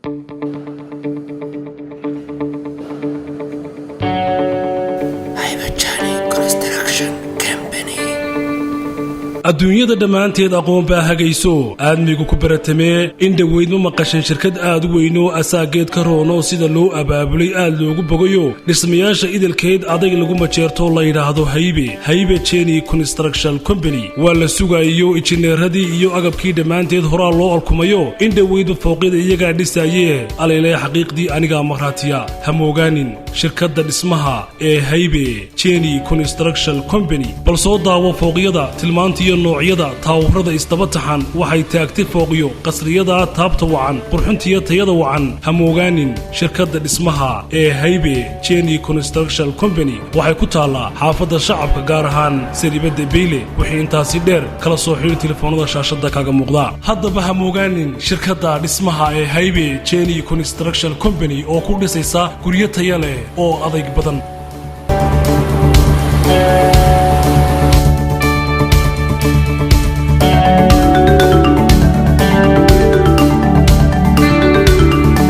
Haybe Construction Company. Adduunyada dhammaanteed aqoon baa hagayso, aadmigu ku baratamee. In dhoweyd ma maqashan shirkad aad u weyno, asaageed ka roono, sida loo abaabulay aad loogu bogayo, dhismayaasha idilkeed adag lagu majeerto, la yidhaahdo Haybe, Haybe Jeni Construction Company? Waa la sugayo injineeradii iyo agabkii dhammaanteed horaa loo alkumayo. In dhoweydba fooqyada iyagaa dhisayee, alayle xaqiiqdii anigaa maraatiya. Ha moogaanin shirkadda dhismaha ee Haybe Jeni Construction Company. Bal soo daawo fooqyada, tilmaantiiyo noocyada taawurada isdaba taxan. Waxay taagtay fooqyo qasriyada taabta wacan, qurxintiyo tayada wacan. Ha moogaanin shirkadda dhismaha ee Haybe Jeni Construction Company. Waxay ku taallaa xaafadda Shacabka, gaar ahaan Saribadda Beyle. Wixii intaasi dheer, kala soo xidhi telefoonada shaashadda kaga muuqda. Haddaba ha moogaanin shirkadda dhismaha ee Haybe Jeni Construction Company oo ku dhisaysa guryo taya leh oo adayg badan.